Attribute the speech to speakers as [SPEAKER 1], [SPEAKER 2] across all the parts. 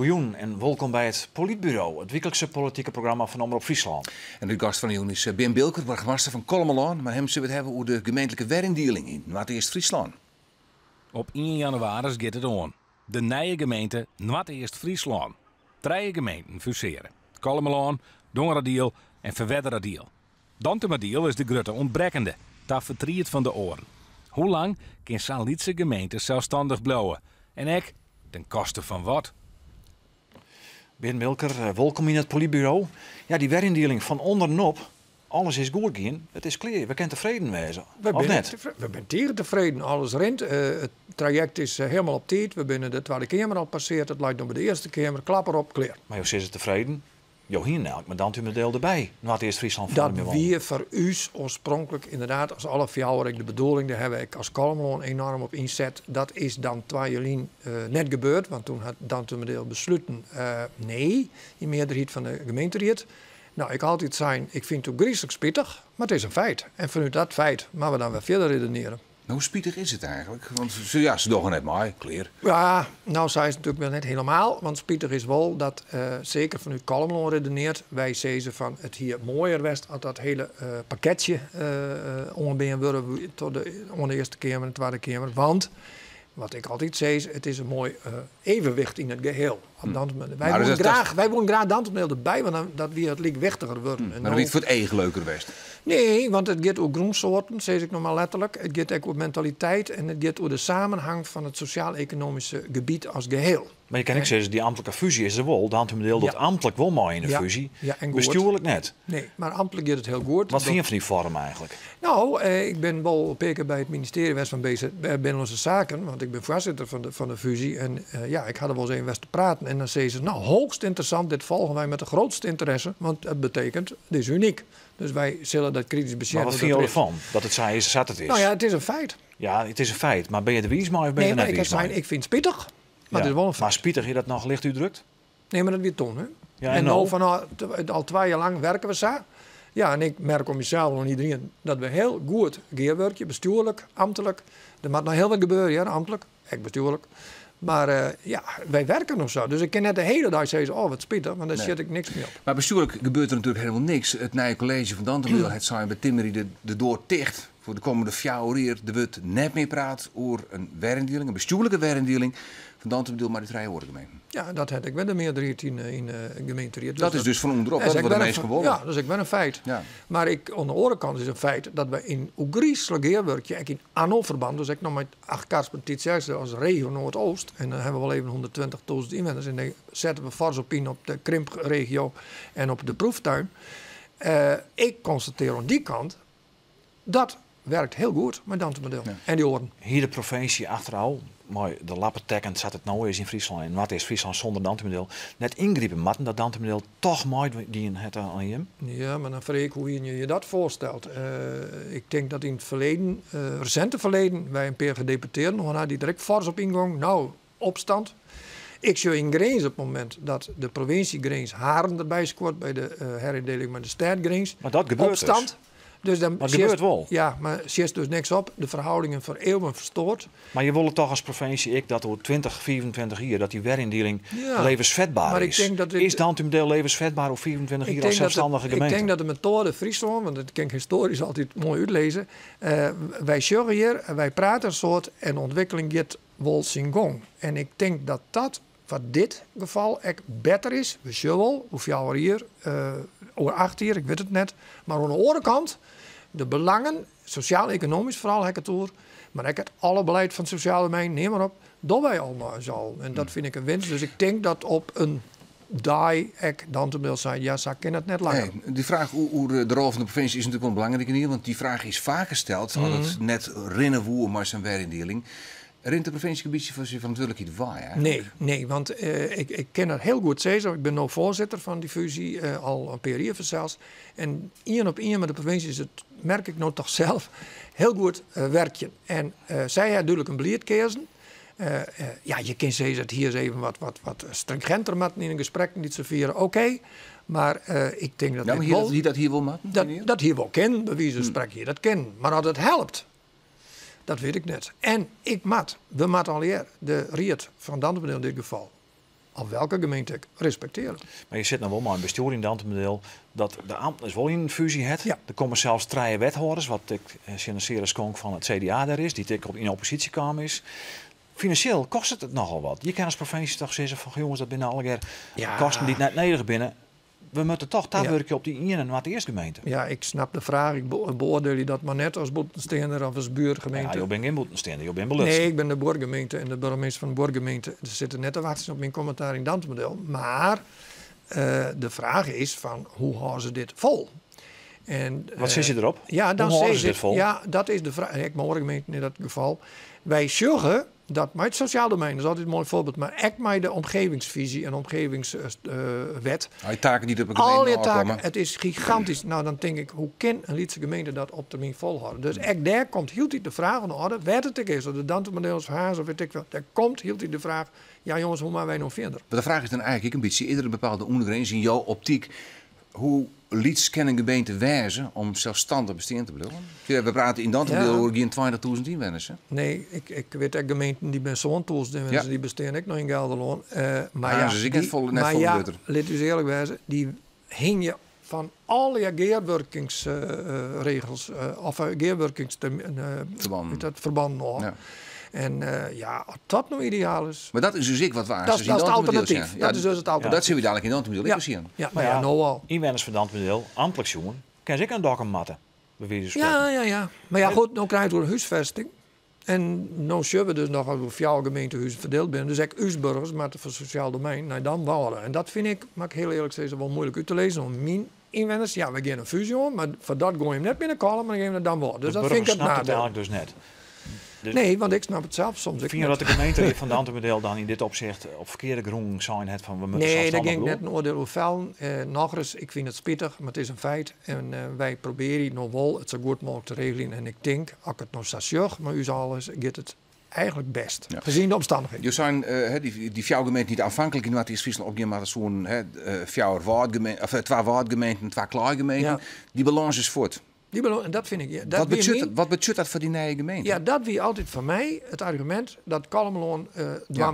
[SPEAKER 1] Goejûn en wolkom by it Polytburo, it wyklikse politike programma fan Omrop Fryslân.
[SPEAKER 2] En de gast fan de jûn is eh, Bearn Bilker, boargemaster fan Kollumerlân. Mei him sille we it hawwe oer de gemeentlike weryndieling yn Noardeast-Fryslân.
[SPEAKER 3] Op ien jannewaris giet it oan. De nije gemeente Noardeast-Fryslân. Trije gemeenten fusearje, Kollumerlân, Dongeradiel en Ferwerderadiel. Dantumadiel is de grutte ûntbrekkende, ta fertriet fan de oaren. Hoe lang kin sa'n lytse gemeente selsstannich bliuwe? En ek ten koste fan wat?
[SPEAKER 1] Bearn Bilker, eh, wolkom yn it Polytburo. Ja, dy weryndieling fan ûnderen op, alles is goed gien. It is klear, we kinne tefreden wêze.
[SPEAKER 4] We
[SPEAKER 1] Of
[SPEAKER 4] binne,
[SPEAKER 1] net?
[SPEAKER 4] we binne tige tefreden. Alles rint. Eh, it trajekt is eh, helemaal op tiid. We binne de Twadde Keamer al passearre. It leit no by de Earste Keamer. Klap derop, klear.
[SPEAKER 1] Mar jo sizze tefreden. Jo hiene eigentlik mei Dantumadiel derby, Noardeast-Fryslân
[SPEAKER 4] Dat
[SPEAKER 1] foarmje wollen.
[SPEAKER 4] wie foar ús oarspronklik ynderdaad as alle fjouwer ek de bedoeling. Dêr hawwe wy ek as Kollumerlân enoarm op ynset. Dat is dan 2 jier lyn net gebeurd, want doe hat Dantumadiel besluten nee, yn mearderheid fan de gemeenteried. No, ik ha altyd sein, ik fyn it ôfgryslik spitich, mar it is in feit. En fanút dat feit moatte we dan wer fierder redenearje.
[SPEAKER 2] Hoe spitich is it eigentlik? Want se, ja, se dogge net mei, klear.
[SPEAKER 4] Ja, no sa is it natuerlik wer net hielendal. Want spitich is wol dat, seker fanút Kollumerlân redenearre, wy sizze fan it hie moaier west as dat hiele pakketsje oanbean wurde troch de, oan de Earste Keamer en de Twadde Keamer. Want, wat ik altyd sis, it is in moai evenwicht yn it geheel. Wy woene graach, wy woene graach Dantumadiel derby, want dan, dat wie it lykwichtiger wurden.
[SPEAKER 2] Mar dan wie it foar it each leuker west.
[SPEAKER 4] Nee, want it giet oer grûnsoarten, sis ik noch mar letterlik. It giet ek oer mentaliteit en it giet oer de samenhang fan it sosjaal-ekonomyske gebiet as geheel.
[SPEAKER 1] Mar je kinne ek sizze, dy amtlike fúzje is der wol. Dantumadiel docht amtlik wol mei yn de fúzje,
[SPEAKER 4] Ja, en goed.
[SPEAKER 1] bestjoerlik net.
[SPEAKER 4] Nee, mar amtlik giet it hiel goed.
[SPEAKER 1] Wat fine je fan dy foarm eigentlik?
[SPEAKER 4] No, ik bin wol in pear kear by it ministearje west fan BZ, Binnenlânske Saken, want ik bin foarsitter fan de fúzje. En ja, ik ha der wolris even west te praten. En dan sizze se, no, hoogst interessant, dit volgen wij met de grootste interesse, want it betekent, dit is unyk. Dus wy sille dat kritysk besjen.
[SPEAKER 1] Mar wat fine jo derfan, dat it sa is sa't it is?
[SPEAKER 4] No ja, it is in feit.
[SPEAKER 1] Ja, it is in feit, mar binne je der wiis mei of binne je
[SPEAKER 4] Nee,
[SPEAKER 1] der
[SPEAKER 4] mar
[SPEAKER 1] net
[SPEAKER 4] ik ha
[SPEAKER 1] wiis mei?
[SPEAKER 4] sein, ik fyn it spitich, mar it is wol in feit.
[SPEAKER 1] Mar spitich, is dat noch licht útdrukt?
[SPEAKER 4] Nee, mar dat wie toen, hè.
[SPEAKER 1] Ja, en
[SPEAKER 4] En no,
[SPEAKER 1] no?
[SPEAKER 4] fanôf al 2 jier lang werke we sa. Ja, en ik merk oan mysels en oan iderien dat we hiel goed gearwurkje, bestjoerlik, amtlik. Der moat noch hiel wat gebeure, hear, amtlik, ek bestjoerlik. Mar ja, wy werke no sa. Dus ik kin net de hiele dei sizze, oh, wat spitich, want dan sjit ik niks mear op.
[SPEAKER 2] Mar bestjoerlik gebeurt der natuerlik hielendal niks. It nije kolleezje fan Dantumadiel hat sein, wy timmerje de doar ticht foar de kommende 4 jier. Der wurdt net mear praat oer in weryndieling, in bestjoerlike weryndieling fan Dantumadiel mei de trije oare gemeenten.
[SPEAKER 4] Ja, dat hat ek wer de mearderheid yn de gemeenteried.
[SPEAKER 2] Dat is dus fan ûnderop, dat is wat de minsken wolle.
[SPEAKER 4] Ja, dat is ek wer in feit. Mar ek oan de oare kant is in feit dat we yn ôfgryslik gearwurkje, ek yn ANNO-ferbân, dus ek noch mei Achtkarspelen, Tytsjerksteradiel as regio Noardoost, en dan hawwe we wol even 120.000 ynwenners en dêr sette we fors op yn op de krimpregio en op de proeftuin. Ik konstatearje oan dy kant, dat werkt hiel goed mei Dantumadiel en dy oaren.
[SPEAKER 1] Hie de provinsje achterôf, mei de lappetekken sa't it no is yn Fryslân en Noardeast-Fryslân sûnder Dantumadiel, net yngripe moatten dat Dantumadiel toch meidien hat oan jim?
[SPEAKER 4] Ja, mar dan freegje ik hoe hiene je je dat foarsteld? Ik tink dat yn it ferleden, resinte ferleden, wy in pear gedeputearden hân ha dy't der ek fors op yngongen. No, opstand. Ik sjoch yn Grins op it momint dat de provinsje Grins Haren derby skuort by de herindeling mei de stêd Grins.
[SPEAKER 1] Mar dat gebeurt dus.
[SPEAKER 4] Opstand. Dus dan
[SPEAKER 1] Mar it
[SPEAKER 4] sjist
[SPEAKER 1] gebeurt wol.
[SPEAKER 4] Ja, mar sjist dus niks op. De ferhâldingen foar eeuwen ferstoard.
[SPEAKER 1] Mar je wolle toch as provinsje ek dat oer 20, 25 jier dat dy weryndieling
[SPEAKER 4] Ja,
[SPEAKER 1] levensfetber
[SPEAKER 4] mar ik
[SPEAKER 1] is.
[SPEAKER 4] tink dat dit
[SPEAKER 1] Is Dantumadiel levensfetber oer 25
[SPEAKER 4] Ik
[SPEAKER 1] jier as
[SPEAKER 4] tink dat de
[SPEAKER 1] selsstannige
[SPEAKER 4] ik
[SPEAKER 1] gemeente?
[SPEAKER 4] tink dat de metoade Fryslân, want dat kin ik histoarysk altyd moai útlizze, wy sjogge hjir, wy prate in soad en de ûntwikkeling giet wol syn gong. En ik tink dat dat foar dit gefal ek better is. We sjogge wol, oer 4 jier, oer 8 jier, ik wit it net. Mar oan de oare kant, de belangen, sosjaal-ekonomysk foaral ha ik it oer, mar ek it alle beleid fan it sosjaal domein, neam mar op, dogge wy al mei ús allen. En dat fyn ik in winst. Dus ik tink dat op in dei ek Dantumadiel sei, ja, sa kin it net langer.
[SPEAKER 2] Nee, dy fraach oer de rol fan de provinsje is natuerlik wol in belangrike ien, want dy fraach is faker steld as it net rinne woe mei sa'n weryndieling. Rint de provinsje in bytsje foar syn ferantwurdlikheid wei eigentlik?
[SPEAKER 4] Nee, nee, want ik kin dat hiel goed sizze. Ik bin no foarsitter fan dy fúzje, al in pear jier fansels. En ien op ien mei de provinsje is it, merk ik no toch sels, hiel goed werkjen. En sy ha dúdlik in belied keazen. Ja, je kin sizze, it hie ris even wat stringenter moatten yn de gesprekken dy't se fiere. Oké, mar ik tink dat
[SPEAKER 2] Ja, mar
[SPEAKER 4] dit wol
[SPEAKER 2] hie dat hier wol moatten,
[SPEAKER 4] Dat
[SPEAKER 2] fine je?
[SPEAKER 4] hie wol kinnen, by wize fan sprekken hie dat kinnen. Mar as it helpt, dat wit ik net. En ik moat, we moatte allegear, de ried fan Dantumadiel yn dit gefal, Of welke gemeente ek, respektearje.
[SPEAKER 1] Mar je sitte no wol mei in bestjoer yn Dantumadiel dat de amtners wol yn in fúzje hat.
[SPEAKER 4] Ja.
[SPEAKER 1] Der komme sels trije wethâlders, wat ek tsjin de seare skonk fan it CDA dêr is, dy't ek yn opposysje kaam is. Finansjeel kostet it nochal wat. Je kinne as provinsje toch sizze fan jonges, dat binne allegear kosten dy't net nedich binne. We moatte toch tawurkje op dy iene Noardeastgemeente.
[SPEAKER 4] Ja, ik snap de fraach. Ik beoardielje dat mar net as bûtensteander of as buorgemeente.
[SPEAKER 1] Ja, jo binne gjin bûtensteander, jo binne belutsen.
[SPEAKER 4] Nee, ik bin de buorgemeente en de burgemeester fan de buorgemeente. Se sitte net te wachtsjen op myn kommentaar yn Dantumadiel. Mar de fraach is fan hoe hâlde se dit fol? En,
[SPEAKER 1] Wat sizze je derop?
[SPEAKER 4] Ja, dan
[SPEAKER 1] Hoe hâlde
[SPEAKER 4] sizze
[SPEAKER 1] se dit fol?
[SPEAKER 4] Ja, dat is de fraach. Ek mei oare gemeenten yn dat gefal. Wy sjogge dat mei it sosjaal domein, dat is altyd in moai foarbyld, mar ek mei de omgevingsvisie en omgevingswet.
[SPEAKER 2] Al die taken dy't op de gemeente
[SPEAKER 4] Al die
[SPEAKER 2] ôfkomme.
[SPEAKER 4] taken, it is gigantysk. Nou, dan tink ik, hoe kin in lytse gemeente dat op termyn folhâlde? Dus ek dêr komt hieltyd de fraach oan de oarder, wêr't it ek is, of de Dantumadiel of Harns of wit ik wat, dêr komt hieltyd de fraach, ja jonges, hoe moatte wy no fierder?
[SPEAKER 2] Mar de fraach is dan eigentlik ek in bytsje, is der in bepaalde ûndergrins yn jo optyk? Hoe lyts kin in gemeente wêze om selsstannich bestean te bliuwen? Ja, we prate yn Dantumadiel oer gjin 20.000 ynwenners, hè?
[SPEAKER 4] Nee, ik wit ek gemeenten dy't binne 7.000 ynwenners, dy bestean ek noch yn Gelderlân. Mar ja,
[SPEAKER 2] Harns is ek net
[SPEAKER 4] dy
[SPEAKER 2] folle, net
[SPEAKER 4] mar
[SPEAKER 2] folle
[SPEAKER 4] ja,
[SPEAKER 2] grutter.
[SPEAKER 4] lit ús earlik wêze, dy hingje fan alle gearwurkingsregels, of
[SPEAKER 2] Ferbannen.
[SPEAKER 4] dat ferbannen ôf. En ja, as dat no ideaal is.
[SPEAKER 2] Mar dat is dus ek wat we
[SPEAKER 4] Dat
[SPEAKER 2] aansens yn
[SPEAKER 4] is het
[SPEAKER 2] Dantumadiel
[SPEAKER 4] alternatief.
[SPEAKER 2] sjen.
[SPEAKER 4] Dat
[SPEAKER 2] Ja,
[SPEAKER 4] is dus it alternatief.
[SPEAKER 2] Dat sille we dadlik yn Dantumadiel ek sjen.
[SPEAKER 4] Ja,
[SPEAKER 1] Maar
[SPEAKER 4] maar ja,
[SPEAKER 1] ja,
[SPEAKER 4] no al.
[SPEAKER 1] Ynwenners fan Dantumadiel, amtlik sjoen, kinne se ek nei Dokkum moatte, by wize fan
[SPEAKER 4] Ja,
[SPEAKER 1] spreken.
[SPEAKER 4] ja, ja. Mar ja, goed, no krije we it oer húsfesting. En no sjogge we dus noch oer fjouwer gemeentehuzen ferdield binne. Dus ek ús burgers moatte foar sosjaal domein nei dan wâle. En dat fyn ik, moat ik hiel earlik sizze, wol muoilik út te lizzen. Want myn ynwenners, ja, we gean in fúzje oan, mar foar dat goaie je him net binnenkomen, mar dan gean we nei dan wâle. Dus
[SPEAKER 1] De
[SPEAKER 4] dat fyn ik
[SPEAKER 1] burger
[SPEAKER 4] it
[SPEAKER 1] snapt it
[SPEAKER 4] nadeel.
[SPEAKER 1] eigentlik dus net. Dus
[SPEAKER 4] Nee, want ik snap it sels soms ek
[SPEAKER 1] Fyn je
[SPEAKER 4] net.
[SPEAKER 1] dat de gemeenteried fan Dantumadiel dan yn dit opsicht op ferkearde grûn sein hat fan we moatte
[SPEAKER 4] Nee, daar
[SPEAKER 1] selsstannich
[SPEAKER 4] ging ik net
[SPEAKER 1] bliuwe?
[SPEAKER 4] in oardiel oer fellen. Nochris, ik fyn it spitich, mar it is in feit. En wy probearje no wol it sa goed mooglik te regeljen. En ik tink, as ik it no sa sjoch mei ús alles, giet it eigentlik bêst. Gezien de omstannichheden.
[SPEAKER 2] Jo seinen, hè, dy fjouwer gemeenten dy't aanvankelijk yn Noardeast-Fryslân opgean moatte soenen, hè, fjouwer Wâldgemeenten, of twa Wâldgemeenten, twa Klaaigemeenten. Dy balâns is fuort.
[SPEAKER 4] Dy balâns, en dat fyn ik, ja, dat
[SPEAKER 2] Wat
[SPEAKER 4] wie myn
[SPEAKER 2] betsjut dat foar dy nije gemeente?
[SPEAKER 4] Ja, dat wie altyd foar my it argumint dat Kollumerlân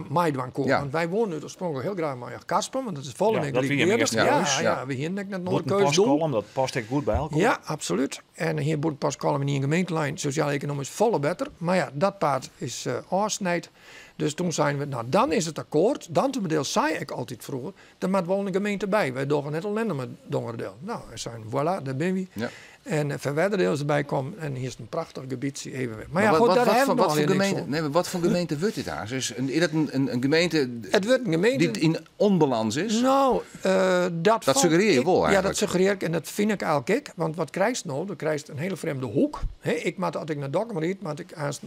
[SPEAKER 4] meidwaan koe. Want wy woenen oarspronklik hiel graach mei Achtkarspelen, want dat is folle
[SPEAKER 1] Ja,
[SPEAKER 4] mear
[SPEAKER 1] dat wie him
[SPEAKER 4] gelijkwaardig.
[SPEAKER 1] earste
[SPEAKER 4] Ja,
[SPEAKER 1] keus.
[SPEAKER 4] ja, we hienen ek net noch
[SPEAKER 1] Bûten
[SPEAKER 4] keus
[SPEAKER 1] Pas
[SPEAKER 4] doen.
[SPEAKER 1] Kollum, dat past ek goed by elkoar.
[SPEAKER 4] Ja, absoluut. En hier Bûtenpost Kollum yn ien gemeentelijn, sosjaal-ekonomysk folle better. Mar ja, dat paad is ôfsnijd. Dus toen zeiden we, nou dan is het akkoord. Dantumadiel sei ik altyd froeger, der moat wol in gemeente by. Wy dogge net allinne mar Dongeradeel. Nou, en zeiden, voilà, dêr binne wy. En Ferwerderdiel is derby kommen en hier is in prachtich gebietsje even weer. Maar ja,
[SPEAKER 2] Maar
[SPEAKER 4] goed, daar hebben we
[SPEAKER 2] wat
[SPEAKER 4] al
[SPEAKER 2] voor
[SPEAKER 4] niks
[SPEAKER 2] gemeente,
[SPEAKER 4] van.
[SPEAKER 2] nee, maar wat voor gemeente wordt dit daar? Is dat een gemeente
[SPEAKER 4] Het wordt een gemeente
[SPEAKER 2] die in onbalans is?
[SPEAKER 4] Nou, dat
[SPEAKER 2] Dat
[SPEAKER 4] valt
[SPEAKER 2] suggereer je
[SPEAKER 4] ik
[SPEAKER 2] wel
[SPEAKER 4] Ja, dat
[SPEAKER 2] eigenlijk.
[SPEAKER 4] suggereer ik en dat vind ik eigenlijk ik. Want wat krijg je nou? Dan krijg je een hele vreemde hoek. Hè, ik moet, als ik naar Dokkum ried, moet ik haast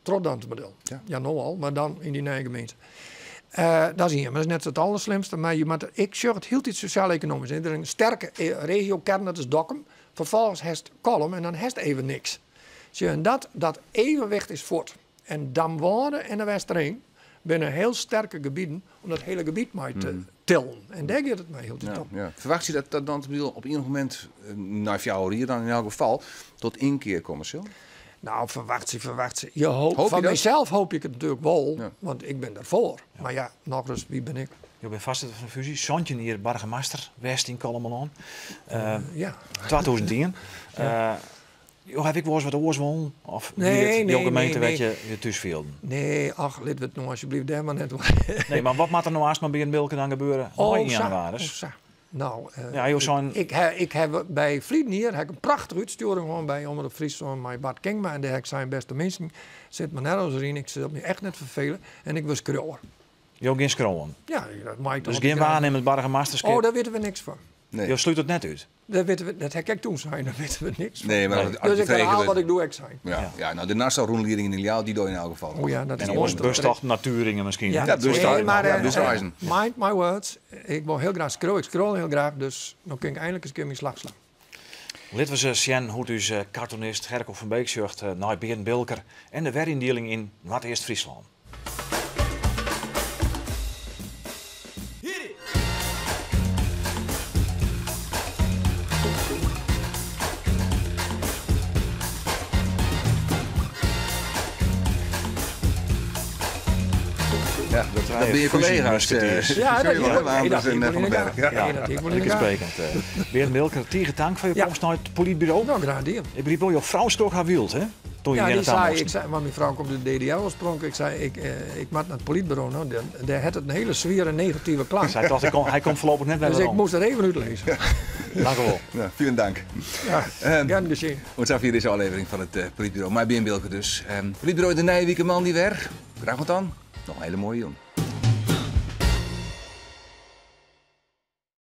[SPEAKER 4] trots Dantumadiel. Ja, nou al, maar dan in die nieuwe gemeente. Dat zie je, maar dat is net het allerslimste. Maar je moet, ik zorg het heel iets sociaal-economisch. Er is een sterke regiokern, dat is Dokkum. Vervolgens heeft Kollum en dan heeft even niks. Zie je, en dat evenwicht is voort. En Damwâlde en de Westereen binnen heel sterke gebieden om dat hele gebied maar te tillen. En daar gaat het mij heel om.
[SPEAKER 2] Verwacht je dat Dantumadiel op ieder moment, na jouw hier dan in elk geval, tot inkeer komen zal?
[SPEAKER 4] Nou, verwacht ze, verwacht ze. Je hoopt,
[SPEAKER 2] Hoop je
[SPEAKER 4] van
[SPEAKER 2] dat?
[SPEAKER 4] mijzelf hoop ik het natuurlijk wel, want ik ben daarvoor. Maar ja, nog eens, wie ben ik?
[SPEAKER 1] Je bent vastzitter van de fusie. Sontje hier, burgemeester, West in Kollumerlân. 2010. Joh, heb ik wel eens wat oors woon? Of wie
[SPEAKER 4] Nee,
[SPEAKER 1] het
[SPEAKER 4] nee,
[SPEAKER 1] jouw gemeente
[SPEAKER 4] nee,
[SPEAKER 1] werd
[SPEAKER 4] nee.
[SPEAKER 1] je thuis vielden?
[SPEAKER 4] Nee, ach, laten we het nou alsjeblieft daar maar net
[SPEAKER 1] Nee, maar wat moet er nou eerst maar bij een Bilke dan gebeuren?
[SPEAKER 4] Oh,
[SPEAKER 1] in
[SPEAKER 4] zo.
[SPEAKER 1] januari.
[SPEAKER 4] Oh, zo. Nou,
[SPEAKER 1] Ja, joh, zo'n
[SPEAKER 4] ik heb bij Vlieten hier heb ik een prachtige uitsturing gewoon bij Omroep Friesland met Bart Kingma en daar heb ik zijn beste mensen. Zit maar net als erin, ik zit me echt net vervelen en ik was scrollen.
[SPEAKER 1] Jo, geen scrollen.
[SPEAKER 4] Ja, dat maakt
[SPEAKER 1] Dus
[SPEAKER 4] toch
[SPEAKER 1] geen
[SPEAKER 4] niet uit.
[SPEAKER 1] waarnemend burgemeesterschap.
[SPEAKER 4] Oh, daar weten we niks van.
[SPEAKER 2] Nee.
[SPEAKER 1] Jo sluit het net uit.
[SPEAKER 4] Dat weten we, dat heb ik toen zijn, daar weten we niks van.
[SPEAKER 2] Nee, maar
[SPEAKER 1] Nee.
[SPEAKER 2] als je
[SPEAKER 4] Dus ik
[SPEAKER 2] vregen
[SPEAKER 4] herhaal
[SPEAKER 2] wordt-
[SPEAKER 4] wat ik doe, ik zijn.
[SPEAKER 2] Ja, ja. nou, de Nassau-roenlering in Iliaal, die doe je in elk geval.
[SPEAKER 4] Oh ja, dat is
[SPEAKER 1] En
[SPEAKER 4] mooi.
[SPEAKER 1] ons bustocht natuuringen misschien.
[SPEAKER 4] Ja,
[SPEAKER 2] Ja, busreizen.
[SPEAKER 4] nee, maar,
[SPEAKER 2] Ja, busreizen.
[SPEAKER 4] mind my words. Ik wil heel graag scrollen. Ik scroll heel graag, dus dan kan ik eindelijk eens een keer mijn slag slaan.
[SPEAKER 1] Laten we eens zien hoe dus cartoonist Gerco van Beek zucht naar Bearn Bilker en de werindeling in Noardeast-Fryslân.
[SPEAKER 2] Ja, dat ben je collega's.
[SPEAKER 4] Ja, dat
[SPEAKER 2] is
[SPEAKER 4] dat
[SPEAKER 2] en Van den Berg.
[SPEAKER 4] Ja, dat ik wel in de
[SPEAKER 1] sprekend. Bearn Bilker, tige tank foar jo komst nei it Polytburo.
[SPEAKER 4] Nou, graach dien.
[SPEAKER 1] Ik begryp wol, jo frou skrok har wyld, hè? Toen je
[SPEAKER 4] Ja,
[SPEAKER 1] hier
[SPEAKER 4] die
[SPEAKER 1] naartoe
[SPEAKER 4] zei,
[SPEAKER 1] moest.
[SPEAKER 4] ik zei, want mijn vrouw komt uit de DDR oorspronkelijk. Ik zei, ik moet naar het politbureau. Nou, daar had het een hele zware negatieve klank.
[SPEAKER 1] Zij dacht, hij komt voorlopig net bij
[SPEAKER 4] Dus
[SPEAKER 1] me
[SPEAKER 4] ik moest er even uitlezen.
[SPEAKER 1] Dank u wel.
[SPEAKER 2] Ja, vielen dank.
[SPEAKER 4] Ja, gern geschehen.
[SPEAKER 2] Want zo hier deze aflevering van het Politbureau. Maar Bearn Bilker dus. Politbureau de Nijwieke man die weg. Graag wat dan. Nog een hele mooie jong.